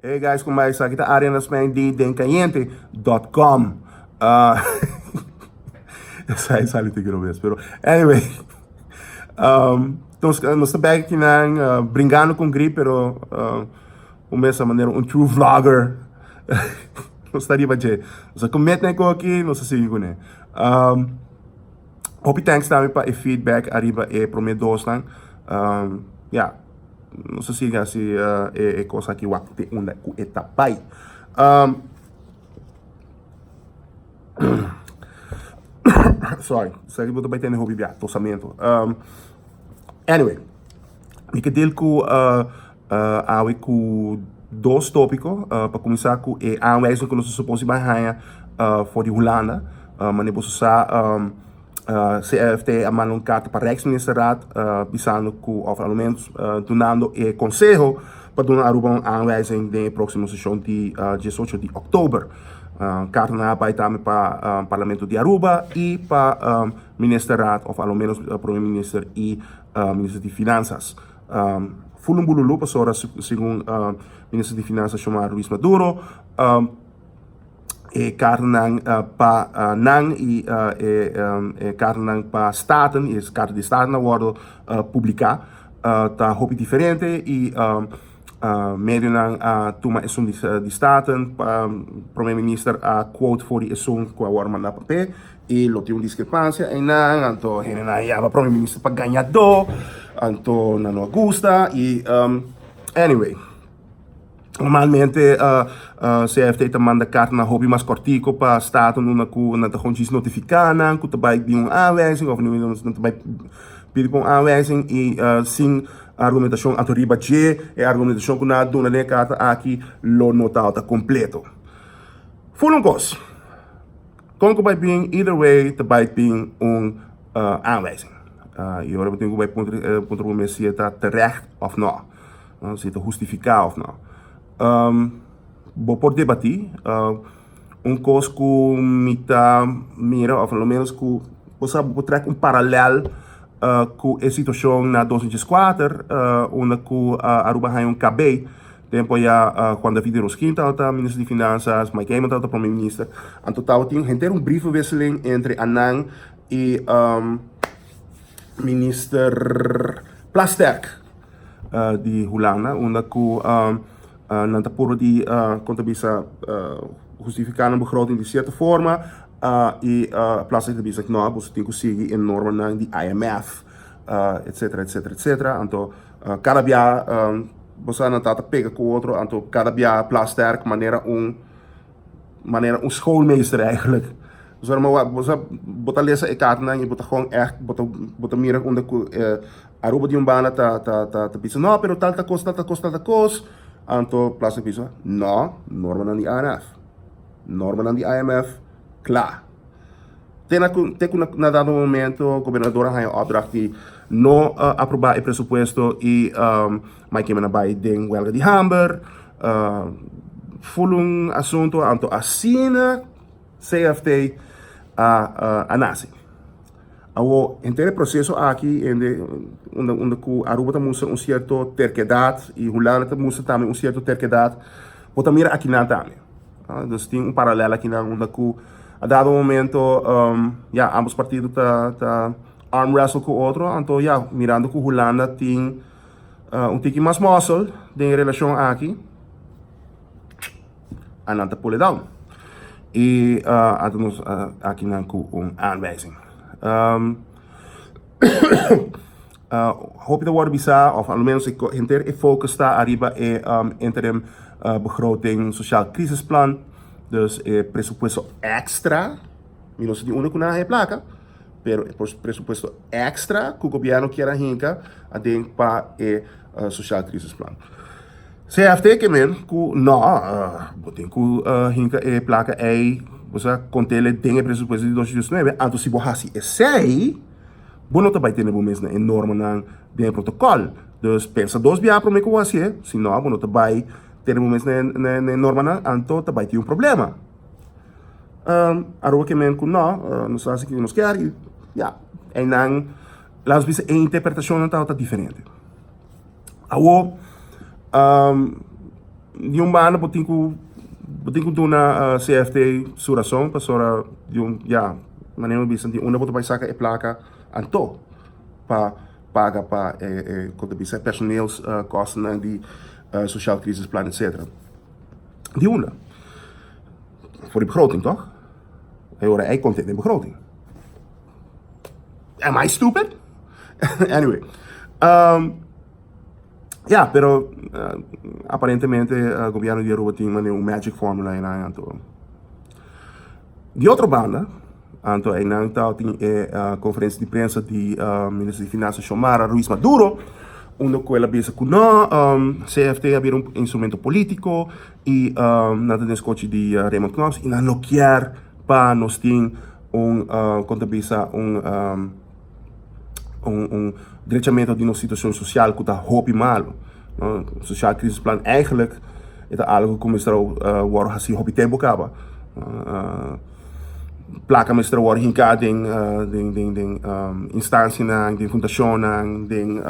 Hey guys, con bai? Esaki ta Arian Rasmijn di dencayente dot com. Uh, esai sali te quiero pero anyway. Um, nos, nos ta back aquí nan, uh, bringando con grip, pero uh, un mesa manera un true vlogger. nos ta riba dje. Nos a commit na aki, nos a sigui kuné. Um, hopi thanks tambe pa e feedback ariba e prome dosnan. Um, ja, Nos a sigui hasi e kos aki wak te unda ku e ta bai. Sorry, esaki bo ta bai tene hopi bia, tosamentu. Anyway, mi ke deal ku awe ku dos topiko. Pa kuminsá ku e aanwijzing ku nos ta supos di bai haña for di Hulanda. Manera boso sa. CFT a manda un karta pa Rijksministerraad bisando ku òf alomenos dunando e konseho pa duna Aruba un aanwijzing den e próksimo seshon di diesocho di òktober. Kartanan a bai tambe pa Parlamento di Aruba i pa Ministerraad òf alomenos Prome Minister i Minister di Finansas. Fulun bululu pasobra segun Minister di Finansas Xiomara Ruiz Maduro, e kartanan pa nan i e kartanan pa Staten, e karta di Staten a wòrdu publiká ta hopi diferente i medionan a tuma esun di Staten, Prome Minister a quote for di esun ku a wòrdu mandá pa p'e i lo tin un diskrepansia einan, anto hendenan a yama Prome Minister pa gañadó, anto nan no a gusta i anyway. Normalmente CFT ta manda kartanan hopi mas kòrtiku pa Staten unda ku nan ta gewoon djis notifiká nan ku ta bai bin un aanwijzing òf nan ta bai pidi pa un aanwijzing i sin argumentashon. Anto riba dje e argumentashon ku nan a duna den e karta aki lo no tabata kompleto. Ful un kos, kon ku bai bin either way ta bai bin un aanwijzing. I ora bo tin ku bai puntra puntra bo mes si e ta terecht òf nò. Si ta hustifiká òf nò. Bo por debatí. Un kos ku mi ta mira òf a lo ménos ku bo sa bo por trèk un paralèl ku e situashon na dos mil dieskuater unda ku Aruba haña un KB. Tempu ayá Juan David Yrausquin tabata minister di Finansas, Mike Eman tabata prome minister. Anto tabatin henter un brievenwisseling entre anan i minister Plasterk. di Hulanda unda ku nan ta purba di kon ta bisa hustifiká nan begroting di sierto forma i Plastic ta bisa no boso tin ku sigui e normanan di IMF etcetera etcetera etcetera anto kada bia bo sa nan ta pega ku otro anto kada bia Plasterk manera un manera un schoolmeester eigenlijk. Bo ta lesa e kartanan i bo ta gewoon ègt bo ta mira unda ku Aruba di un banda ta ta ta ta bisa no pero tal ta kos tal ta kos tal ta kos anto Plaza bisa no normanan di IMF normanan di IMF kla te na ku te ku na dado momento gobernador a haña opdracht di no aproba e presupuesto i Mike Eman a bai den welga di hamber ful un asunto anto asina CFT a a nase. Awor, henter e proseso aki ende unda unda ku Aruba ta mustra un sierto terkedat i Hulanda ta mustra tambe un sierto terkedat, bo ta mira akinan tambe. Dus tin un paralel akinan unda ku a dado momento ya ambos partido ta ta arm wrestle ku otro, anto ya mirando ku Hulanda tin un tiki mas muscle den e relashon aki, A nan ta pull it down. I a nos aki nan ku un aanwijzing. Hopi ta wòrdu bisá òf alomenos henter e focus ta ariba e interim begroting sociaal crisisplan. Dus e presupuesto èkstra, mi no sa di unda ku nan a haña e plaka, pero e presupuesto èkstra ku gobièrnu kier a hinka aden pa e sociaal crisisplan. CFT ke men ku no, bo tin ku hinka e plaka ei, bo sa kont'el den e presupuesto di 2019, anto si bo hasi esei, bo no ta bai tene bo mes na e normanan den e protokòl. Dus pensa dos biaha promé ku bo hasié, si no bo no ta bai tene bo mes na e normanan, anto ta bai tin un problema. Aruba ke men ku no, nos ta hasi kiko nos kier i ya, einan laat nos bisa e interpretashonnan tabata diferente. Awor. Di un banda bo tin ku bo tin ku duna CFT su rason pasobra di un ya manera mi bisa di unda bo ta bai saka e plaka anto pa paga pa e e kon ta bisa e personeelskostennan di sociaal crisisplan etcetera. Di unda? For di begroting toch? E ora ei konta den begroting. Am I stupid? Anyway. Ya, pero aparentemente gobierno di Aruba tin manera un magic formula einan anto. Di otro banda, anto einan ta tin e conferencia di prensa di minister di Finansa Xiomara Ruiz Maduro, unda cu el a bisa cu no, CFT a bira un instrumento politico y nan ta den scochi di Raymond Knops y nan no kier pa nos tin un, con ta bisa, un. Un un drechamento di nos situacion social cu ta hopi malo. No? Sociaal crisisplan eigenlijk e ta algo cu mester a worde haci hopi tempo caba. Placa mester a worde hinca den den den den instancianan, den fundacionnan, den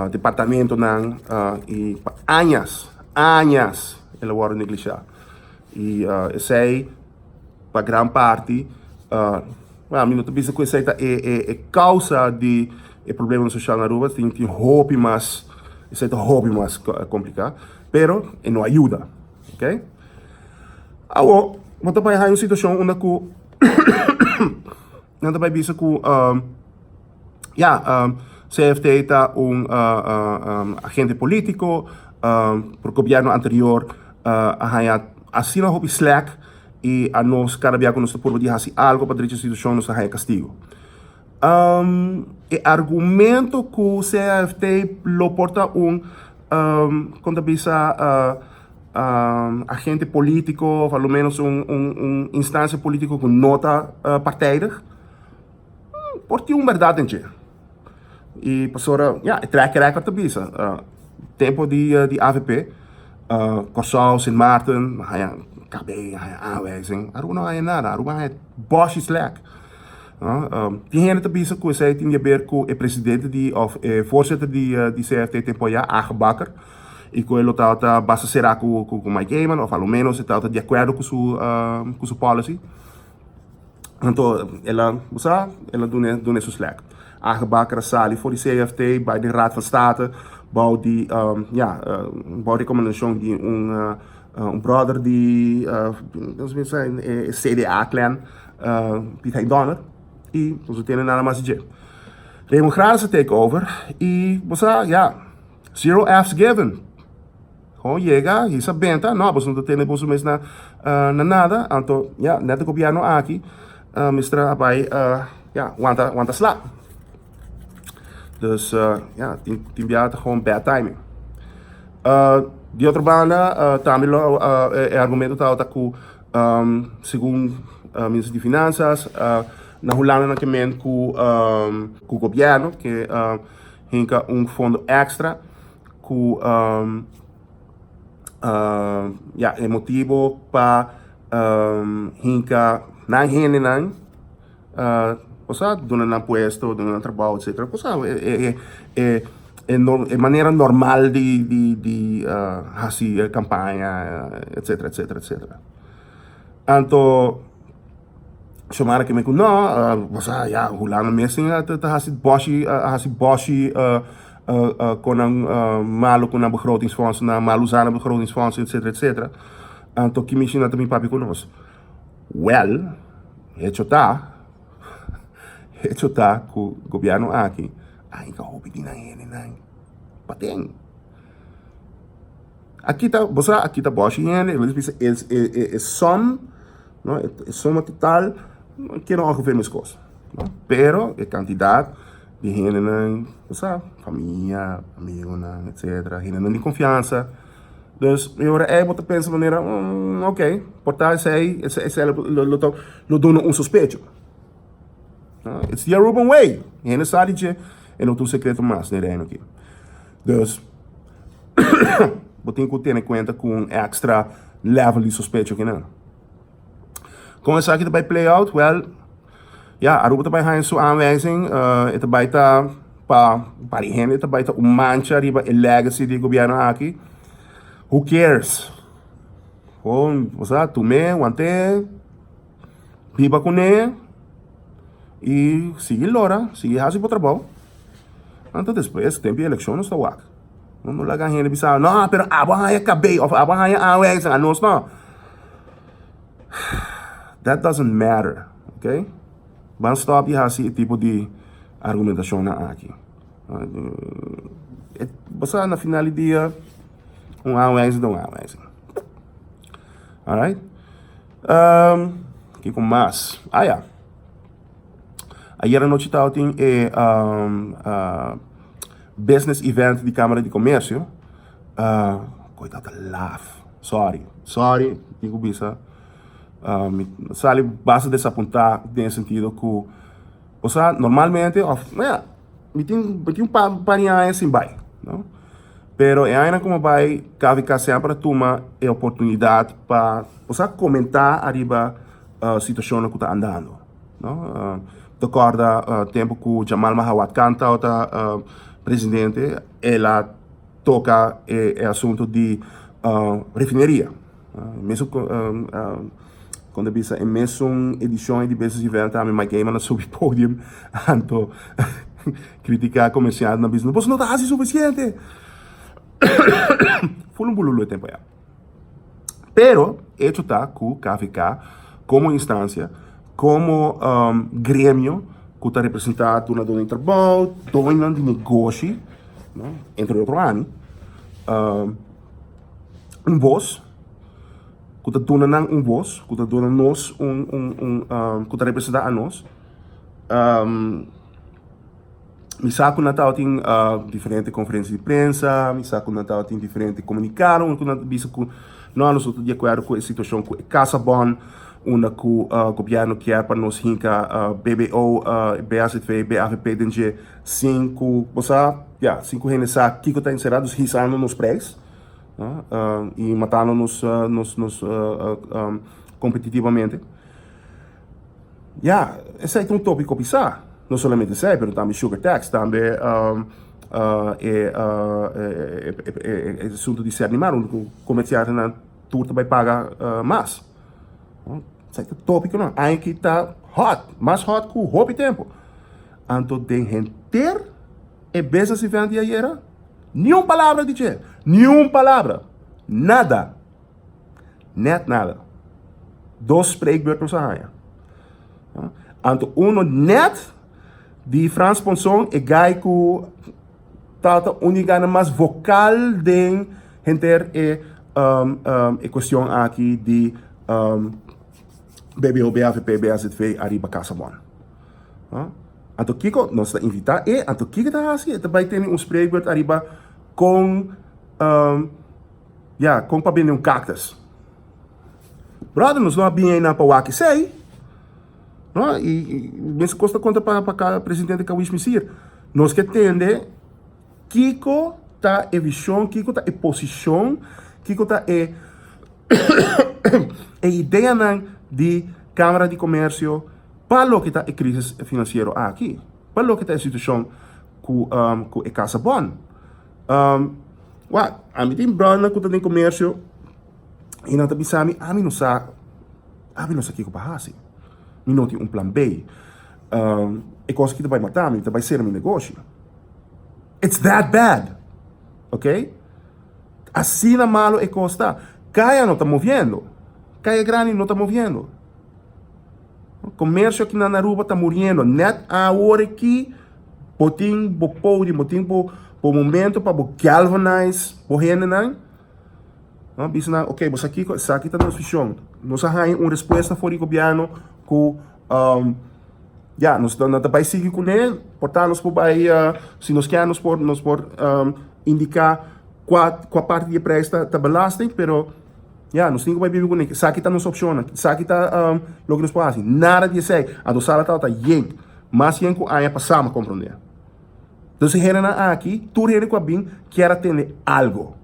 departamentonan y pa añas, añas el a worde neglisha. Y esey. Pa gran parti, bueno, mi no ta bisa ku esei ta e e e kousa di e problemanan sosial na Aruba, tin tin hopi mas, esei ta hopi mas kompliká, pero e no a yuda, ok. Awor, bo ta bai haña un situashon unda ku nan ta bai bisa ku ya, CFT ta un agente politico, por gobierno anterior a haña asina hopi slack y a nos cada bia cu nos ta purba di haci algo pa drecha situacion nos ta haña castigo. E argumento cu CFT lo por ta un, con ta bisa, agente politico of a lo menos un instancia politico cu no ta partijdig, Por tin un bèrdat den dje. I pasobra, ya, e track record ta bisa. Tempu di di avp, Kòrsou, Sint Maarten, a haña KB, a haña aanwijzing. Aruba no a haña nada. Aruba a haña bòshi slèk. Tin hende ta bisa ku esei tin di haber ku e presidente di òf e voorzitter di di CFT tempu ayá, Age Bakker, i ku e lo tabata basta será ku ku Mike Eman òf a lo ménos e tabata di akuerdo ku su ku su policy. Anto el a, bo sa, el a duna, duna su slèk. Age Bakker a sali for di CFT bai den Raad van State bou di, ya, bou rekomendashon di un un bròder di, nos bisa e CDA clan, Piet Hein Donner, i nos no tene nada mas di dje. Raymond Gradus a take over i, bo sa, ya, zero F's given. Ho yega hisa benta, no, boso no ta tene boso mes na na nada, anto ya, net e gobierno aki mester a bai ya, wanta wanta sla. Dus ya, tin tin bia ta gewoon bad timing. Di otro banda tambe lo e argumento tabata ku segun minister di Finanzas na Hulanda nan ke men ku ku gobierno ke hinka un fondo extra ku ya e motibo pa hinka nan hendenan osea duna nan puesto duna nan trabou etcetera osea e e e manera normal di di di hasi kampaña etcetera etcetera etcetera anto. Xiomara ke mi ku no, bo sa ya Hulanda mes tin ta hasi bòshi a hasi bòshi konan malu ku nan begrotingsfondsen, mal usa nan begrotingsfondsen etcetera etcetera. Anto ki mishi nan ta bin papia ku nos? Wèl, hecho ta, hecho ta ku gobièrnu aki a hinka hopi di nan hendenan paden. A kita, bo sa, a kita bòshi hende, e bisa e e e sòm, no, e suma total keda ongeveer meskos, no, pero e kantidat di hendenan, bo sa, famia, amigonan, etsetera, hendenan di konfiansa. Dus e ora ei bo ta pensa manera, oke, por ta esei, esei lo lo ta lo duna un sospecho. It's the Aruban way, hende sa di dje, e no ta un sekreto mas den reino aki. Dus, bo tin ku tene kuenta ku un extra level di sospecho kinan. Kon esaki ta bai play out? Well, ya, Aruba ta bai haña su aanwijzing, e ta bai ta pa un par di hende, e ta bai ta un mancha riba e legacy di e gobierno aki. Who cares? Gewoon, osea, tum'é, want'é, biba kuné i sigui lora, sigui hasi bo trabou. Anto despues, tempu di elekshon nos ta wak. No no laga hende bisa, no, pero abo a haña kabei òf abo a haña aanwijzing, anos no. That doesn't matter, okay? Ban stòp di hasi e tipo di argumentashonnan aki. Bo sa na final di dia un aanwijzing ta un aanwijzing. Alright. Um, kiko mas? Ah ja. Ayer anochi tabatin e um, uh, business event di Cámara di Comercio. Uh, koe tata laf. Sorry, sorry, tin ku bisa. Uh, mi sali basta desapuntá den sentido ku Osea, normalmente, of, no ya, mi tin, mi tin un par, par di aña sin bai, no? Pero e añanan ku mi a bai, KVK semper a tuma e oportunidat pa, osea, komentá ariba situashonnan ku ta andando, no? Mi ta kòrda tempu ku Jamal Mahawat Khan tabata presidente, el a toka e asuntu di refineria. Mesun kon ta bisa e mesun edishon di Business Event tambe Mike Eman a subi podium anto kritiká komersiantenan bisa boso no ta hasi sufisiente ful un bululu e tempu aya. Pero hecho ta ku KVK komo instansia komo gremio ku ta representá dunadó di trabou, doñonan di negoshi entre otro ami. Un bos ku ta duna nan un bos, ku ta duna nos un un un ku ta representá a nos. Mi sa ku nan tabatin diferente konferensia di prensa, mi sa ku nan tabatin diferente komunikado unda ku nan ta bisa ku no nos no ta di akuerdo ku e situashon ku e kasa bon unda ku gobièrnu kier pa nos hinka BBO, BAZV, BAVP den dje sin ku bo sa ya sin ku hende sa kiko ta enserá dus hisando nos preis. Y matando nos nos nos competitivamente. Ya, esey ta un topico pisa. No solamente esey, pero tambe sugar tax, tambe e e asunto di Sernimar, unda cu comerciantenan tur ta bay paga mas. Esey ta topiconan. Aña aki ta hot, mas hot cu hopi tempo. Anto den henter e business event di ayera, Ni un palabra di dje. Ni un palabra. Nada. Net nada. Dos spreekbeurt nos a haña. Anto uno net di Frans Ponson, e guy ku tabata un di guynan mas vokal den henter e um, um, e cuestion aki di um, BBO, BAVP, BAZV ariba Casa Bon. Anto kiko nos ta invitá e, anto kiko e ta hasi? E ta bai tene un spreekbeurt ariba kon, ya, kon pa bende un kaktus. Brother, nos no a bini einan pa wak esei. No, i mes kos ta konta pa pa presidente Kawish Misir. Nos ke tende kiko ta e vishon, kiko ta e posishon, kiko ta e e ideanan di Kamara di Komersio Pa loke ta e crisis financiero aki, pa loke ta e situacion cu cu e casa bon. Wak, ami tin brothernan cu ta den comercio y nan ta bisa mi, ami no sa, ami no sa kico pa haci. Mi no tin un plan B. E cos aki ta bay mata mi, ta bay cera mi negoshi. It's that bad! Ok? Asina malo e cos ta. Caya no ta moviendo. Caya grandi no ta moviendo. Comercio aki na Aruba ta muriendo. Net awor aki bo tin bo podium, bo tin bo momento pa bo galvanize bo hendenan. No, bisa nan, ok, bo sa kiko, esaki ta nos vision. Nos a haña un respuesta for di gobierno ku um, ya, nos ta, ta bai sigui kuné, por ta nos por bai, uh, si nos kier nos por, nos por um, indica kua, kua parti di e prijs ta, ta belasting, pero Ya, nos tin ku bai bibi kuné. Esaki ta nos opshonnan. Esaki ta loke nos por hasi. Nada di esei. Anto sala tabata yen. Mas yen ku aña pasá, mi a komprondé. Dus e hendenan aki, tur hende ku a bin, kier a tende algo.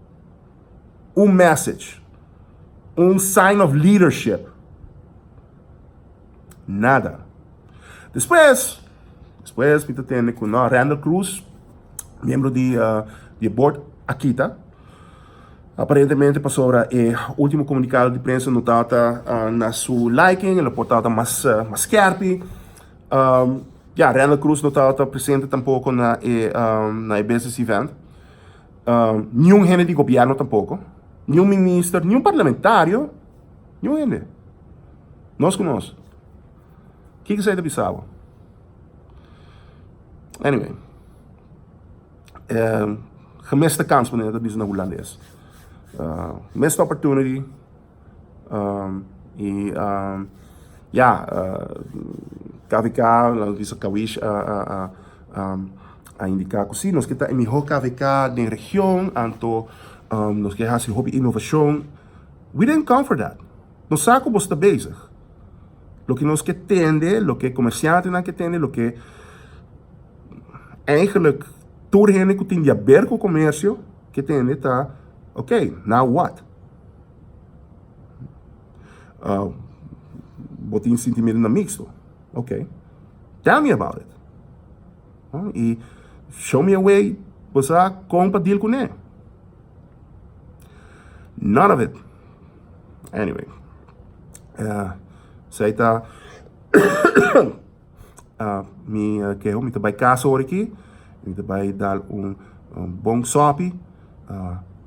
Un message. Un sign of leadership. Nada. Despues, despues mi ta tende ku no, Randall Cruz, miembro di di e board, a kita. Aparentemente pasobra e ultimo comunicado di prensa no tabata na su liking, el a por tabata mas mas skerpi. Ya, Randall Cruz no tabata presente tampoco na e na e business event. Niun hende di gobierno tampoco, niun minister, niun parlamentario, niun hende. Nos cu nos. Kiko esei ta bisa bo? Anyway. Gemiste kans manera ta bisa na hulandes. Missed opportunity. I ya, KVK, nan bisa Kawish a a indiká ku si nos ke ta e mihó KVK den region, anto nos ke hasi hopi inovashon. We didn't come for that. Nos sa ku boso ta bezig. Loke nos ke tende, loke komersiantenan ke tende, loke Eigenlijk tur hende ku tin di haber ku komersio ke tende ta ok, now what? Bo tin sintimentunan mixto, ok, tell me about it. I show me a way bo sa kon pa deal kuné. None of it. Anyway, esei ta. Mi keho mi ta bai casa ora aki, mi ta bai dal un bon sopi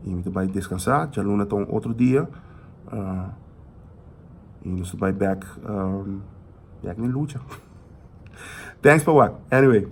y mi ta bai descansa, djaluna ta un otro dia y nos ta bai bek bek na e lucha. Thanks pa wak. Anyway.